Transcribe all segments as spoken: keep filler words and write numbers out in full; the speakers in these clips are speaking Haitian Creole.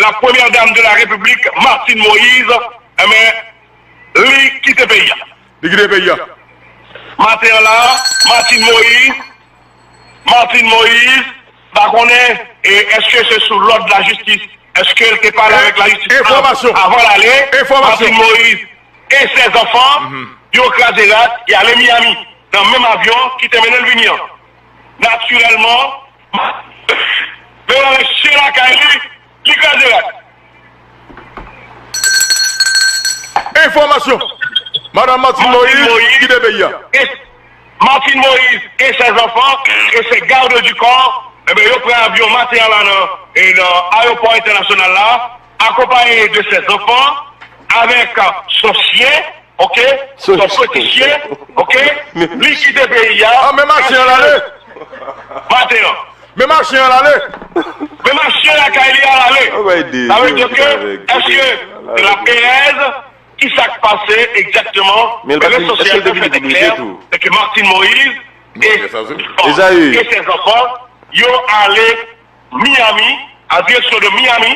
la première dame de la République, Martine Moïse, enben, li kite peyi a. Li kite peyi a. Maten an la, Martine Moïse, Martine Moïse, pa konnen, e, èske se sou lòd lajistis, èske l te pale avèk lajistis avan l ale, Martine Moïse e sè zanfan, yo kraze rak, y ale Miami, nan menm avyon ki te mennen l vini an. Natirèlman, men l chen lakay li, li kraze rak. Enfòmasyon. Madanm Martine Moïse kite peyi a. Martine Moïse e sè zanfan e sè gad di kò, enben, yo pran avyon maten an la nan, e nan ayewopò entènasyonal la, akonpaye de sè zanfan, avèk, euh, son chyen, ok, son peti chyen, ok, li kite peyi a. Ah, men machin an ale. Maten an. Men machin an ale. Men machin lakay li a ale. Sa vle di ke, èske se la perèz? Ki sa k pase egzakteman? Men lesosyèl te fè klè, se ke Martine Moïse e, e sè zanfan, yo ale Miami, an direksyon de Miami,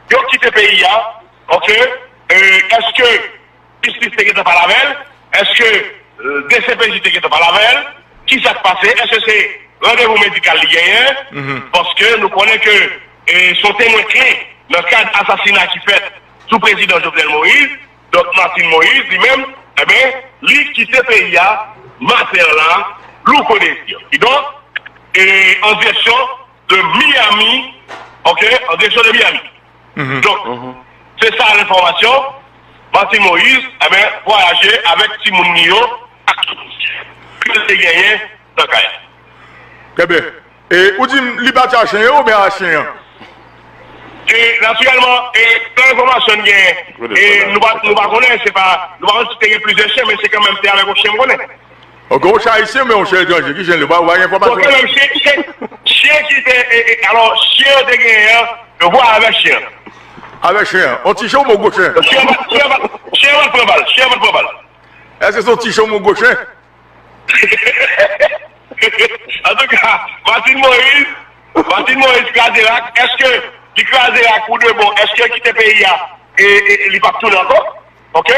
yo kite peyi a, ok? E, èske jistis te gentan pale avè l? Èske, e, D C P J te gentan pale avè l? Ki sa k pase? Èske se randevou medikal li genyen? Paske nou konnen ke, e, se yon temwen kle nan kad asasina ki fèt sou prezidan Jovenel Moïse. Donk, Martine Moïse, li menm, enben, li kite peyi a maten an la, louko dezir. Kidonk, e, an direksyon de Miami, ok, an direksyon de Miami. Donk, se sa lenfòmasyon. Martine Moïse, enben, vwayaje avèk timoun li yo, ak tout ke l te genyen nan kay la. Trè byen. E ou di m li pati a chen yo oubyen a chen an? E, natirèlman, e, nan enfòmasyon n gen, e, nou pa, nou pa konnen, se pa, nou pa konnen si te gen plizyè chen, men se kanmenm te avèk yon chen m konnen. Ok, yon chen ayisyen oubyen yon chen etranje? Ki chen li? Ou pa, ou pa gen enfòmasyon? Kanmenm, chen, chen, chen ki te, e, e, alò, chen yo te genyen an, yo vwayaje avèk chen an. Avèk chen an. Yon ti chen oubyen yon gwo chen? Chen an pa, chen an pa, chen an pa t pran bal, chen an pa t pran bal. Èske se yon ti chen oubyen yon gwo chen? Antouka, Martine Moïse, Martine Moïse kraze rak. Èske li kraze rak pou de bon? Èske l kite peyi a e, e, e li p ap tounen ankò? Ok?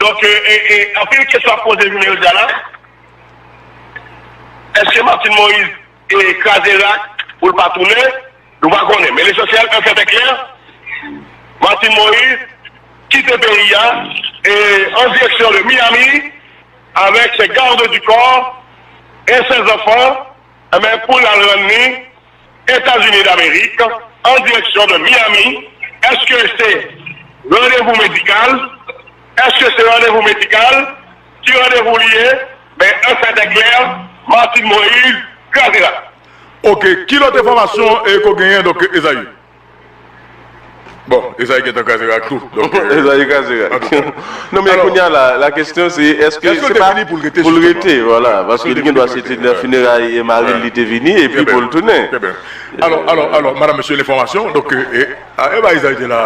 Donk, e, e, e, anpil kesyon ap poze jounen jodi a la. Èske Martine Moïse, e, kraze rak pou l pa tounen? Nou pa konnen. Men lesansyèl, un fait est clair, Martine Moïse kite peyi a, e, an direksyon de Miami, avèk ses gardes du corps e ses enfants, enben, pou l al rann li Etazini Damerik, an direksyon de Miami. Èske se randevou medikal? Èske se randevou medikal? Ki randevou li ye? Men, un fait est clair, Martine Moïse kraze rak. Ok, ki lòt enfòmasyon, e, ke w genyen, donk, Ezayi? Bon, Ezayi gentan kraze rak tou. Donk, e, Ezayi kraze rak. Non, men kounye a la, la kesyon se, èske se pa pou l rete, vwala, paske li gen dwa se te nan fineray e mari l li te vini, epi pou l tounen. Trè byen. Alò, alò, alò, madam, mesye, lenfòmasyon, donk, e, e, a, e ba Ezayi te la.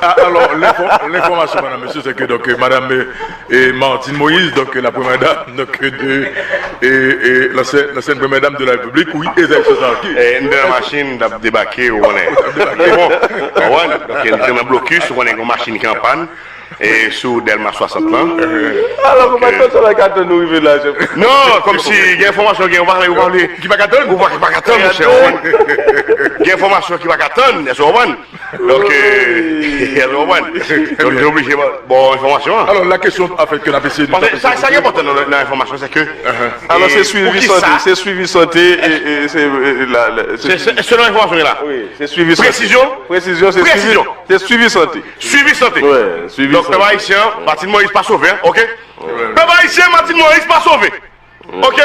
A, alò, lenfò-, lenfòmasyon, madam, mesye, se ke, donk, e, madam, e, e Martine Moïse, donk, la première dame, donk, de, e, e, l'ancienne, l'ancienne première dame de la République, wi, Ezayi Sosa, ki? E, n te nan machin, n t ap debake, ou konnen. Bon, ou konnen, donk, n te nan blokis, ou konnen, gen yon machin ki an pàn, e, sou Dèlma swasant lan. Alò, kòman sa va ka tann nou rive la, chèf? Non, kòmsi, gen enfòmasyon, gen, ou pa, ou pa vle. Ki pa ka tann? Ou pa, ki pa ka tann, monchè, ou konnen. Gen enfòmasyon ki pa ka tann, èske ou konprann? Donk, e, èske ou konprann? Donk, nou oblije ba, ba w enfòmasyon an. Alò, la kesyon, an fèt, ke n ap eseye de... Paske sa, sa ki enpòtan nan, nan enfòmasyon, se ke, e, alò, se swivi sante, se swivi sante e, e se, e, la, la, se, se, selon enfòmasyon la. Wi, se swivi sante. Presizyon? Presizyon, se swivi, se swivi sante. Swivi sante. Wi, swivi sante. Donk, pèp ayisyen an, Martine Moïse pa sove, ok? Pèp ayisyen, Martine Moïse pa sove. Ok?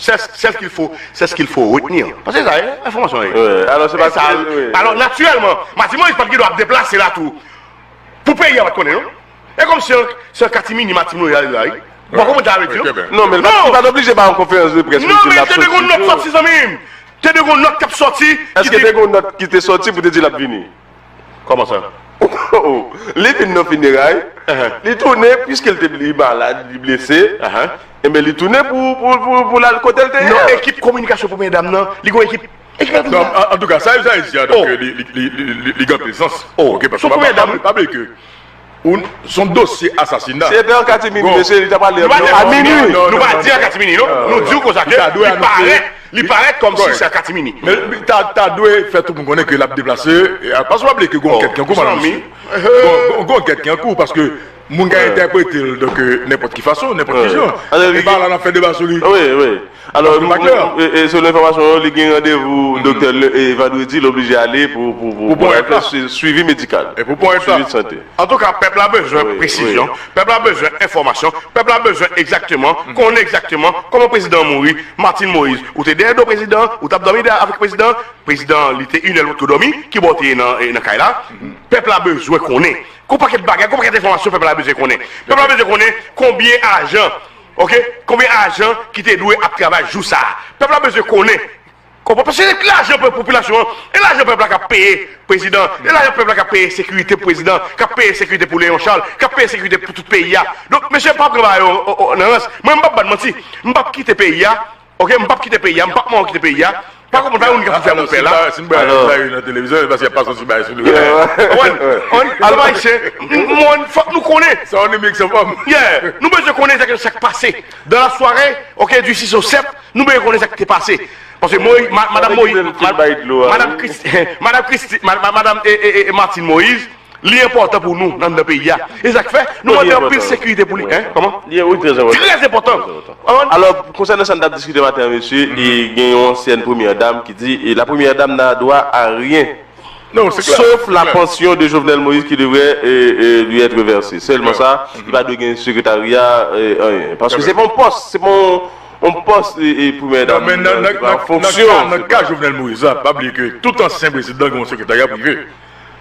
C'est, c'est ce qu'il faut, c'est ce qu'il faut retenir. Paske sa, e, enfòmasyon, e. Wi, alò, se pa sa, wi. Alò, natirèlman, Martine Moïse pa t gen dwa ap deplase la tou. Pou peyi a pa t konnen, non? E kòmsi se yon katimini Martine Moïse ale la, wi. Ou pa konprann sa vle di, non? Non, men li pa, li pa t oblije ba yon konferans de près pou di l ap soti. Non, men te dwe gen yon nòt sòti, zanmi m. Te dwe gen yon nòt k ap sòti. Èske te gen yon nòt ki te sòti pou te di l ap vini? Kòman sa? Li vin nan fineray, li tounen, piske l te, li malad, li blese, enben, li tounen pou, pou, pou, pou l al kote l te ye. Non, ekip kominikasyon premyè dam nan, li gen yon ekip Non, an, an tou ka, sa, sa, sa, donk, li, li, li, li, li, li gen anpil sans. Ok, paske pa, pa, pa, pa bliye ke ou, se yon dosye asasina. Si te an katimini, mesye, li ta pale a minui. Nou pa di an katimini, non. Nou di w konsa ke li parèt, li parèt kòmsi se an katimini. Men ta, ta dwe fè tout moun konnen ke l ap deplase. Paske pa bliye ke gen yon kèt ki an kou, madanm, mesye. Gen yon kèt ki an kou, paske moun ka entèprete l, donk, nenpòt ki fason, nenpòt ki jan. E pa la n ap fè deba sou li. Wi, wi. Alò, nou, nou, e, e, selon enfòmasyon yo, li gen randevou doktè le, e, vandredi, li oblije ale pou, pou, pou, pou fè swi-, swivi medikal. E pou pran swivi de sante. Antouka, pèp la bezwen presizyon, pèp la bezwen enfòmasyon, pèp la bezwen egzakteman, konnen egzakteman kòman prezidan an mouri, Martine Moïse. Ou te dèyè do prezidan, ou t ap dòmi dèyè avèk prezidan, prezidan, li te inè, l potko dòmi, ki bò w te ye nan, e, nan kay la. Pèp la bezwen konnen. Gon pakèt bagay, gon pakèt enfòmasyon pèp la bezwen konnen. Pèp la bezwen konnen konbyen ajan Ok? Konbyen ajan ki te dwe ap travay jou sa a? Pèp la bezwen konnen. Konprann? Paske se lajan pèp, popilasyon an, e lajan pèp la k ap peye prezidan, e lajan pèp la k ap peye sekirite pou prezidan, k ap peye sekirite pou Léon Charles, k ap peye sekirite pou tout peyi a. Donk, mesye, m pa pran bagay yo, o, o, nan rans. Mwen, m p ap bat manti. M p ap kite peyi a. Ok? M p ap kite peyi a. M p ap manke kite peyi a. Pa konprann, pa youn ki ap fè moun pè la. Si n bay, si n bay nan televizyon, se paske y ap pase yon ti bagay sou li. Konprann? Konprann? Pèp ayisyen, m, m, fòk nou konnen. Sa yon enmi ki san fanm. Yeah. Nou bezwen konnen sa k, sa k pase. Dans la soirée, ok, du six au sept, nou bezwen konnen sa k te pase. Paske Moïse, ma-, madanm Moïse, ma-, madanm Christi-, madanm Christi-, ma-, ma-, madanm, e, e, e, Martine Moïse, li enpòtan pou nou nan, nan peyi a. E sa k fè, nou mande anpil sekirite pou li. Hein? Kòman? Li, wi, trè enpòtan. Trè enpòtan. Trè enpòtan. Alò, konsènan sa n t ap diskite maten an, mesye, e gen yon ansyèn premyè dam ki di, e la première dame n'a droit à rien. Non, c'est clair. Sauf la pension de Jovenel Moïse qui devrait, euh, euh, lui être versée. Sèlman sa, li pa dwe gen sekretarya, euh, anyen. Paske se pa yon pòs, se pa yon, yon pòs, e, e, premyè dam, nan, nan, nan, nan ka Jovenel Moïse la, pa bliye ke tout ansyen prezidan gen yon sekretarya prive.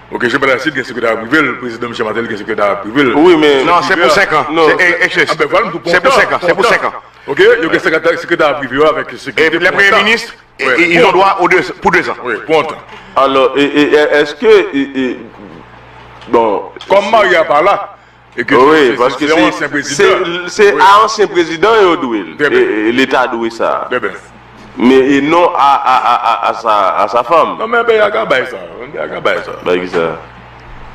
Ok, Jean Baptiste gen sekretè prive l, prezidan Michel Martelly gen sekretè prive l. Wi, men non, se pou senk an. Non, se, e, e, se pou senk an, se pou senk an. Ok, yo gen sekretè, sekretè prive yo avèk sekirite pou lè premye minis, e, e, ils ont droit aux deux, pour deux ans. Wi, pou yon tan. Alò, e, e, e, èske, e, e, bon, kòm Maria pa la, E ke wi, se, paske se, se, se a ansyen prezidan yo dwe l. E, e, Leta dwe sa. Men e non a, a, a, a, a sa, a sa fanm. Non, men peyi a ka bay sa. Peyi a ka bay sa. Bay ki sa?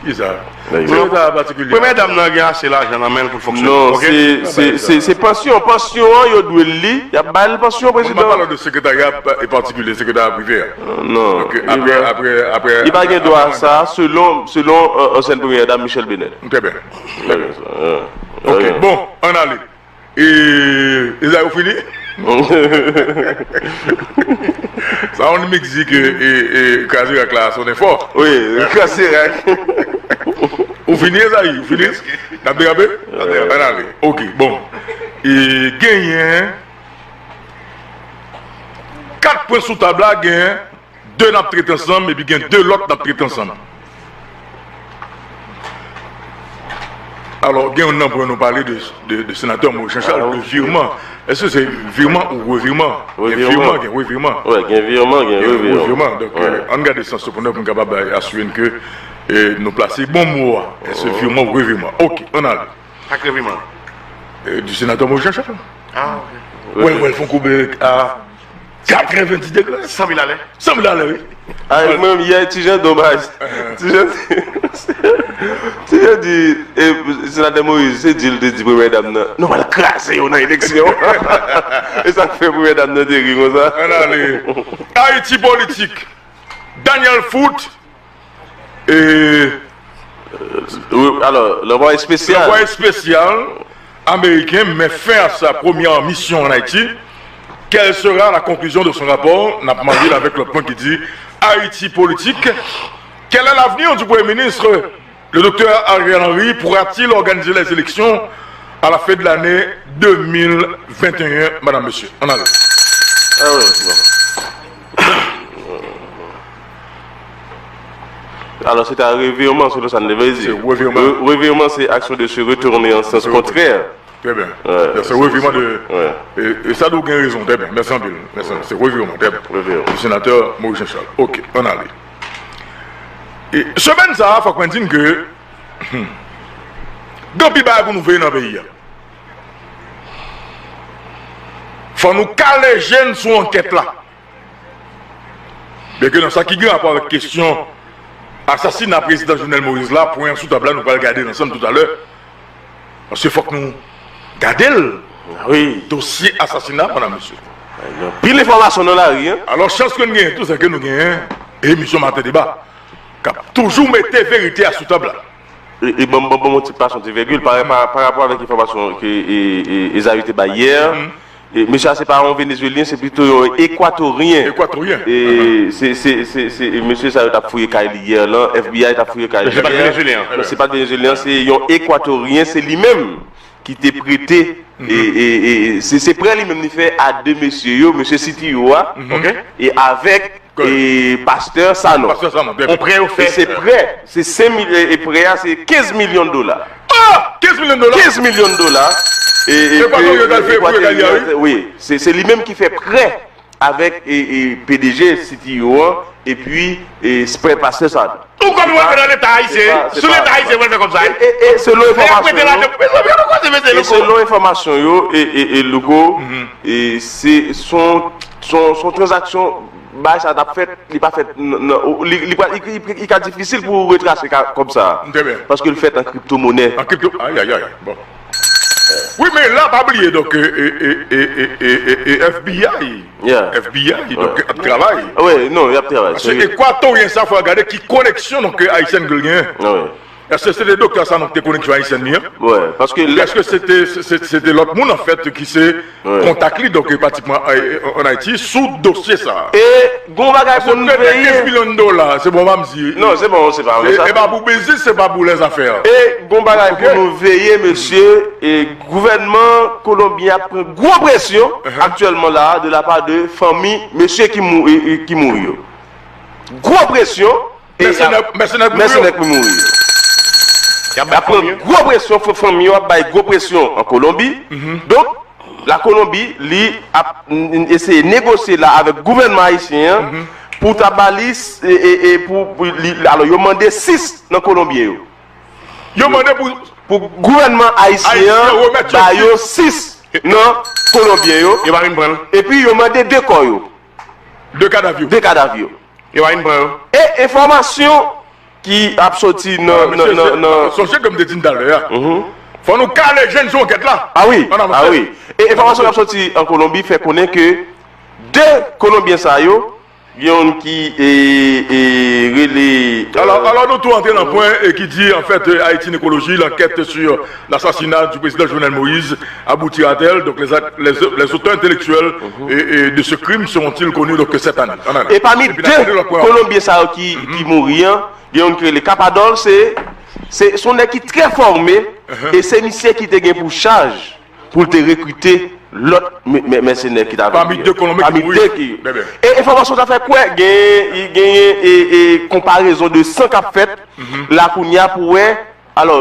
Ki sa? Se Leta patikilye. Premyè dam nan gen ase lajan nan men l pou l fonksyone. Non, se, se, se, se pansyon. Pansyon an, yo dwe l li. Y ap ba l pansyon, prezidan. Mwen pa pale de sekretarya pa-, e patikilye, sekretarya prive a. Non. Donk, apre, apre, apre, li pa gen dwa a sa, selon, selon, euh, ansyen premyè dam Michèle Bennett. Trè byen. Trè byen. Ok, bon, ann ale. E, Ezayi, ou fini? Sa yon mik di ke, e, e, Kraze Rak la sonnen fò. Wi, Kraze Rak. Ou fini, Ezayi? Ou fini? N ap derape? Ann ale. Ok, bon. E, genyen kat pwen sou tab la, genyen de n ap trete ansanm, epi gen de lòt n ap trete ansanm. Alò, gen youn nan pwen nou pale de, de, de senatè Maurice Jean Charles, de virman. Èske se virman ou revirman? Gen virman, gen revirman. Wi, gen virman, gen revirman. Donk, euh, ann gade sans yo pou nou, pou n kapab asire n ke, euh, nou plase bon mo a. Èske virman ou revirman? Ok, ann ale. Sa k revirman? Euh, du sénateur Maurice Jean Charles. Ah, ok. Wè, wè, l fè yon koube a katrevendis degre. San mil alè. San mil alè, wi. Ay, mwen, yè, Ti Jan domaj. Ti Jan, Ti Jan di, e, senatè Moïse, se di l te di premyè dam nan, nou pral kraze yo nan eleksyon. E sa k fè premyè dam nan te ri konsa. Ann ale. Ayiti politik. Daniel Foot, e, wi, alò, lanvwaye espesyal. Lanvwaye espesyal américain met fin à sa première mission en Haïti. Quelle sera la conclusion de son rapport? N ap marye l avèk lòt pwen ki di Haïti politique. Quel est l'avenir du Premier ministre? Le docteur Ariel Henry pourra-t-il organiser les élections à la fin de l'année deux mille vingt et un, madame, monsieur? Ann ale. Ah ouais, bon. Alò, se ta revirman, selon sa n te vle di. Se revirman. Re-, revirman, se action de se retourner en sens contraire. Très bien. Ouais, c'est revirement de, ouais. E, e sa, ou gen rezon, très bien. Mèsi anpil. Mèsi anpil. Se revirman, très bien. Revirman. Le sénateur Maurice Jean Charles. Ok, ann ale. E semèn sa a, fòk mwen di n ke, hmm, gen anpil bagay pou nou veye nan peyi a. Fò nou kale je n sou ankèt la. Byenke nan sa ki gen rapò avèk kesyon asasina prezidan Jovenel Moïse la, pwen an sou tab la, nou pral gade l ansanm toutalè. Paske fòk nou gade l. Wi. Dosye asasina, medam, mesye. Gen anpil enfòmasyon nan lari, en. Alò, chans ke n genyen tou, se ke nou genyen emisyon Maten Deba, k ap toujou mete verite a sou tab la. E, e ban, ban, ban m yon ti, pase yon ti vègil pa, pa, pa rapò avèk enfòmasyon ke e, e, Ezaü te bay yè. E, mesye a se pa yon Venezuelyen, se pito yon Ekwatoryen. Ekwatoryen. E se, se, se, se, e mesye sa yo t ap fouye kay li yè lan, F B I t ap fouye kay li yè. Se pa t Venezuelyen ankò. Non, se pa t Venezuelyen, se yon Ekwatoryen, se li menm ki te prete. E, e, e, se, se prè li menm li fè a de mesye yo, mesye Sitiyo a, e avèk e pastè Sanon. Pastè Sanon, byen. On prè yo fè. E se prè, se senk mil, e, e prè a se kenz milyon dola. Ah! Kenz milyon dola? Kenz milyon dola. E, e ke, e, e, wi, se, se li menm ki fè prè avèk, e, e, P D G Sitiyo an, epi, e, prè pastè Sanon. Ou konn wè nan Leta ayisyen, sou Leta ayisyen, mwen fè kòb sa. E, e, e selon enfòmasyon yo, e selon enfòmasyon yo, e, e, e Louko, e se, son, son, son tranzaksyon, bagay sa t ap fèt, li pa fèt nan, nan, li, li, li, li, li ka difisil pou w retrase ka, kòb sa. Trè byen. Paske l fèt an kriptomonè. An kripto, ayayay, bon. Wi, men la, pa bliye, donk, e, e, e F B I, F B I, donk, ap travay. Wi, non, y ap travay. Paske Ekwatoryen sa, fò gade ki koneksyon, donk, Ayisyen ke l genyen. Èske se te doktè sa, donk, te koneksyon Ayisyen li an? Wi, paske lè. Èske se te, se, se, se te lòt moun, anfèt, ki se kontak li, donk, pratikman, e, e, ann Ayiti, sou dosye sa? E gon bagay pou nou veye. Kenz milyon dola, se bon, pa m di. Non, se bon, se pa vre sa. E pa pou biznis, se pa pou lèzafè. E gon bagay pou nou veye, mesye, e gouvènman kolonbyen ap pran gwo presyon aktyèlman la, de la pa de fanmi mesye ki mou-, e, e, ki mouri yo. Gwo presyon, e mèsenè, mèsenè ki mouri yo. Y ap pran gwo presyon, fanmi yo ap bay gwo presyon an Kolonbi. Donk, la Kolonbi, li ap n-, n-, eseye negosye la avèk gouvènman ayisyen an pou ta ba li, e, e, e pou, pou li, alò, yo mande sis nan Kolonbyen yo. Yo mande pou, pou gouvènman ayisyen an ba yo sis nan Kolonbyen yo. Yo pa vin pran l. Epi yo mande de kò yo. De kadav yo. De kadav yo. Yo pa vin pran yo. E enfòmasyon ki ap soti nan, nan, nan, nan. Sonje ke m te di n talè a. Fò nou kale jèn sou ankèt la. A wi, a wi. E enfòmasyon k ap soti an Kolonbi fè konnen ke de Kolonbyen sa yo, gen youn ki, e, e, rele, e. Alò, alò, nou tou antre nan pwen, e, ki di, anfèt, e, Haïti Nécrologie, l'enquête sur l'assassinat du président Jovenel Moïse aboutira-t-elle? Donc, les, les, les auteurs intellectuels, e, e, de ce crime seront-ils connus, donc, cette année, en année? E pami de Kolonbyen sa yo ki, ki mouri an, gen youn ki rele Kapadòl, se, se, se yon nèg ki trè fòme, e se misye ki te gen pou chaj pou l te rekrite lòt mè-, mè-, mèsenè ki t avè li yo. Pami de Kolonbyen ki mouri. Pami de ki. E enfòmasyon sa fè kwè, genyen, genyen, e, e konparezon de san k ap fèt la kounye a pou wè. Alò,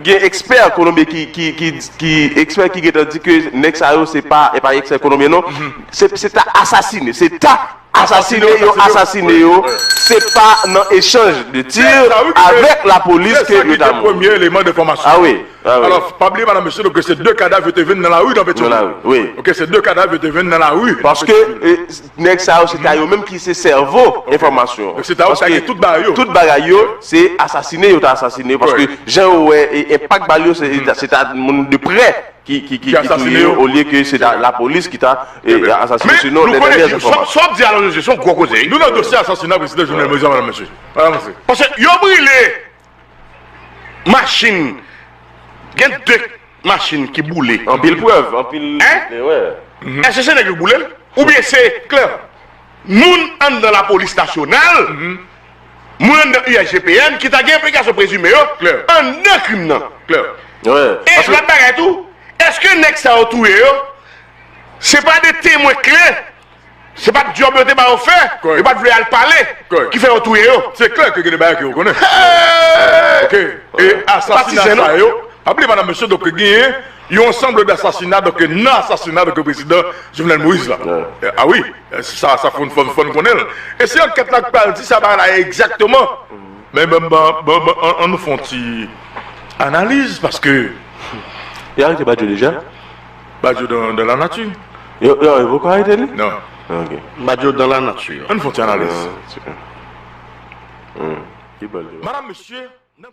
gen ekspè Kolonbyen ki, ki, ki, ki, ekspè ki gentan di ke nèg sa yo se pa, e pa ekspè Kolonbyen non. Se, se ta asasine, se ta asasine yo, asasine yo, se pa nan echanj de tir avèk lapolis ke yo ta mouri. Premye eleman de enfòmasyon. A wi, a wi. Alò, pa bliye, medam, mesye, donk, se de kadav yo te jwenn nan lari nan Petyonvil. Nan lari, wi. Ok, se de kadav yo te jwenn nan lari nan Petyonvil. Paske, e, nèg sa yo, se ta yo menm ki se sèvo enfòmasyon. Donk, se ta yo ki tout bagay yo. Tout bagay yo, se asasine yo ta asasine yo, paske jan yo wè, e, enpak bal yo, se, se ta moun de prè ki, ki, ki, ki touye yo, olye ke se ta lapolis ki ta, e, asasine, selon lè dènyè enfòmasyon. Sa w ap di a la, se yon gwo koze, wi. Nou nan dosye asasina prezidan Jovenel Moïse la, medam, mesye. Paske yo brile machin, gen de machin ki boule. Anpil prèv, anpil. Èske se nèg yo boule l? Oubyen se moun anndan lapolis nasyonal, moun anndan U S G P N ki ta gen enplikasyon prezime yo anndan krim nan. E lòt bagay tou, èske nèg sa yo touye yo, se pa de temwen kle, se pa t djòb yo te ba yo fè, yo pa t vle al pale, ki fè yo touye yo? Se klè ke gen de bagay ke yo konnen. Ok. E asasina sa yo, pa bliye, medam, mesye, donk, genyen yon ansanm de asasina, donk, nan asasina, donk, prezidan Jovenel Moïse la. A wi, sa, sa fò n, fò n, fò n konnen l. E se ankèt la ki pral di sa bagay la egzakteman. Men, bon, bon, bon, bon, an, an nou fè yon ti analiz, paske. Yo arete Badio deja? Badio dans, dans la nature. Yo, yo, yo poko arete li? Non. Ok. M pa di yo dans la nature. Ann fè yon ti analiz. Ah, super. Hmm. Ki bèl débat. Madam, mesye, nan